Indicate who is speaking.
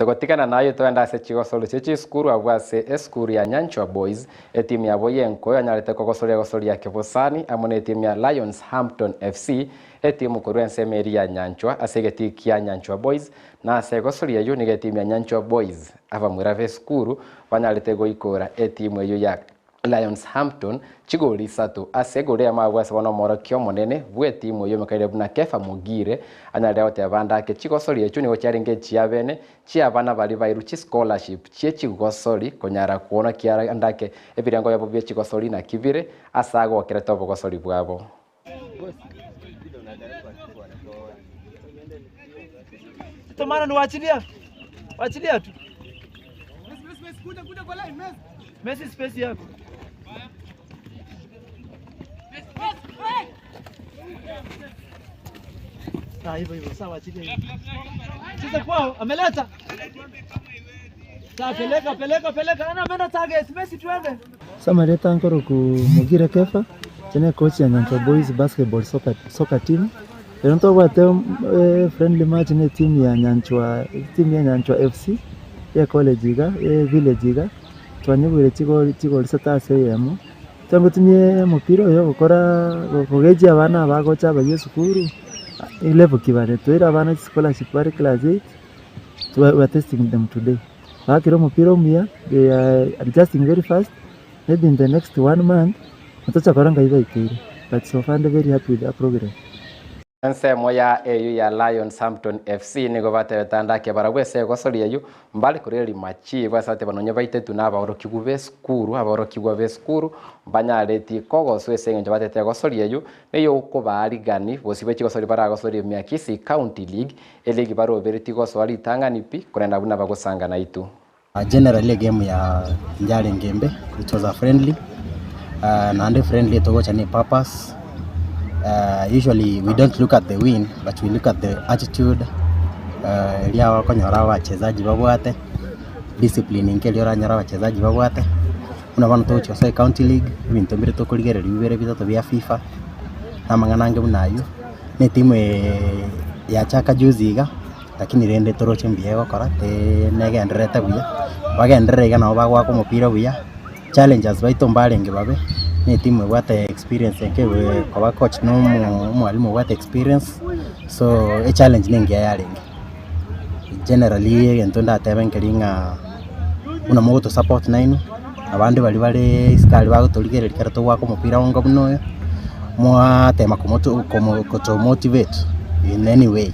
Speaker 1: Togotigana naye toende ase chigosori chie chisukuru abwo ase esukuru ya Nyanchwa Boys, etimu yabo y'enko yanyarete kogosoria gosoria kebosani amo netimu ya Lions Hampton FC, etimu korwa ensemo eria ya Nyanchwa ase egetii kia Nyanchwa Boys, na ase egosoria eyio nigo etimu ya Nyanchwa Boys abamura b'esukuru banyarete goikora etimu eyio ya Lions Hampton chigoli isato ase egoli eyemo abwo ase bono omworokia omonene bw'etimu eyio omekaire buna Kefa Mogire anyarire goteba ande ake chigosori echio nigo chiarenge echiabene chiabana baria bairwe chischolarship chie chigosori konyara kuona kiara ande ake ebirengo biabo bie chigosori naki bire ase agokerete obogosori bwabo.
Speaker 2: Tomana ni wachilia, wachilia tu. Messi, space yako. Sawa, hivyo hivyo, sawa, achilia hivyo. Cheza kwao, ameleta. Sawa, peleka, peleka, peleka. Ana ameenda target. Messi, tuende.
Speaker 3: Samareta nkoro ku Mugire Kefa chene coach ya Nyanchwa Boys basketball soccer, soccer team. Rero ntobwate eh, friendly match ne team ya Nyanchwa team ya Nyanchwa FC ya college iga eh, village iga twanyebwire chigoli chigoli isato ase eyemo. Twangotumia omopira oyo gokora kogechia abana abagocha abayia esukuru elevel ki bare toire abana scholarship bare class 8 we are testing them today. Bakire omopira omuya they are adjusting very fast maybe in the next one month ntocha korora ngai baikeire but so far ndi very happy with their progress.
Speaker 1: Ensemo ya eyio ya Lions Hampton FC nigo batebete ande ake barabwo ase egosori eyio mbare koria rimachibu ase bateba nonye baitetwe na abaorokigwa b'esukuru abaorokigwa b'esukuru mbanyareti kogoswa ase eng'encho batete egosori eyio neyokobaarigani bosio bwe chigosori baragosorie ime ya Kisii County League eligi baroberetie gosoa ritang'ani pi korenda buna bagosanga naitwe.
Speaker 4: Generally egame ya yarenge embe, it was a friendly, naende friendly togocha ne purpose, usually we don't look at the win but we look at the attitude eria okonyora abachezaji babwate, discipline nke eria oranyore abachezaji babwate, buna bono togochia gosoa ecounty league, ebinto mbire tokorigereria bibere bitato bia fifa, na amang'ana ange buna aywo, na etimu yachaka juzi iga. Lakini rende toroche mbuya egokora, negendererete buya, bagenderere iga nabo bagoaka omopira buya, challengers baito mbarenge babe, na etimu ebwate experience eke koba coach na omo omwalimu obwate experience, so echallenge na engiya yarenge. Generally egento ndatebe nkeri ng'a buna mogoto support nainwe, abande baria bare isiko aria bagotorigereria ekero togoaka omopira onga buna oyo, mwatema komoto komo koto motivate in any way.